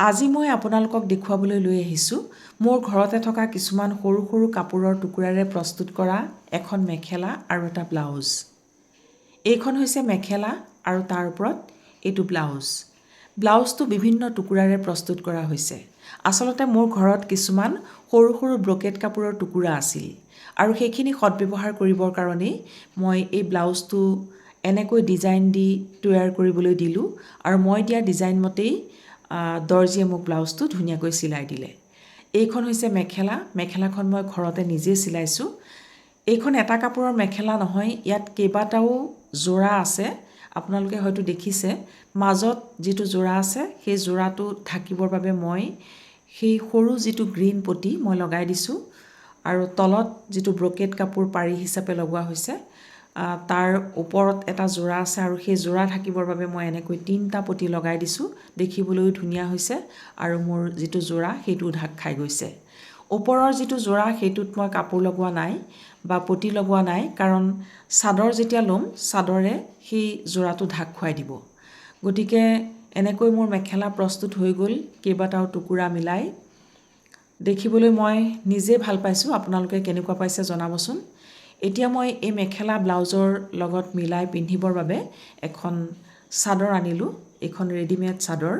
আজি মই আপোনালোকক দেখুৱাবলৈ লৈ আহিছোঁ মোৰ ঘৰতে থকা কিছুমান সৰু সৰু কাপোৰৰ টুকুৰাৰে প্ৰস্তুত কৰা এখন মেখেলা আৰু এটা ব্লাউজ। এইখন হৈছে মেখেলা আৰু তাৰ ওপৰত এইটো ব্লাউজ। ব্লাউজটো বিভিন্ন টুকুৰাৰে প্ৰস্তুত কৰা হৈছে। আচলতে মোৰ ঘৰত কিছুমান সৰু সৰু ব্ৰকেট কাপোৰৰ টুকুৰা আছিল আৰু সেইখিনি সদব্যৱহাৰ কৰিবৰ কাৰণেই মই এই ব্লাউজটো এনেকৈ ডিজাইন দি তৈয়াৰ কৰিবলৈ দিলোঁ আৰু মই দিয়া ডিজাইন মতেই দৰ্জীয়ে মোক ব্লাউজটো ধুনীয়াকৈ চিলাই দিলে। এইখন হৈছে মেখেলা। মেখেলাখন মই ঘৰতে নিজে চিলাইছোঁ। এইখন এটা কাপোৰৰ মেখেলা নহয়, ইয়াত কেইবাটাও যোৰা আছে। আপোনালোকে হয়তো দেখিছে, মাজত যিটো যোৰা আছে, সেই যোৰাটো ঢাকিবৰ বাবে মই সেই সৰু যিটো গ্ৰীণ পটি মই লগাই দিছোঁ আৰু তলত যিটো ব্ৰকেট কাপোৰ পাৰি হিচাপে লগোৱা হৈছে, তাৰ ওপৰত এটা যোৰা আছে আৰু সেই যোৰা ঢাকিবৰ বাবে মই এনেকৈ তিনিটা পটি লগাই দিছোঁ। দেখিবলৈও ধুনীয়া হৈছে আৰু মোৰ যিটো যোৰা, সেইটোও ঢাক খাই গৈছে। ওপৰৰ যিটো যোৰা, সেইটোত মই কাপোৰ লগোৱা নাই বা পটি লগোৱা নাই, কাৰণ চাদৰ যেতিয়া ল'ম, চাদৰে সেই যোৰাটো ঢাক খুৱাই দিব। গতিকে এনেকৈ মোৰ মেখেলা প্ৰস্তুত হৈ গ'ল কেইবাটাও টুকুৰা মিলাই। দেখিবলৈ মই নিজে ভাল পাইছোঁ। আপোনালোকে কেনেকুৱা পাইছে জনাবচোন। এতিয়া মই এই মেখেলা ব্লাউজৰ লগত মিলাই পিন্ধিবৰ বাবে এখন চাদৰ আনিলোঁ। এইখন ৰেডিমেড চাদৰ।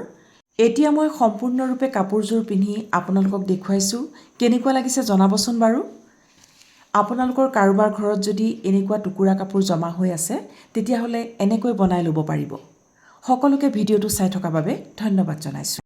এতিয়া মই সম্পূৰ্ণৰূপে কাপোৰযোৰ পিন্ধি আপোনালোকক দেখুৱাইছোঁ। কেনেকুৱা লাগিছে জনাবচোন বাৰু। আপোনালোকৰ কাৰোবাৰ ঘৰত যদি এনেকুৱা টুকুৰা কাপোৰ জমা হৈ আছে, তেতিয়াহ'লে এনেকৈ বনাই ল'ব পাৰিব। সকলোকে ভিডিঅ'টো চাই থকাৰ বাবে ধন্যবাদ জনাইছোঁ।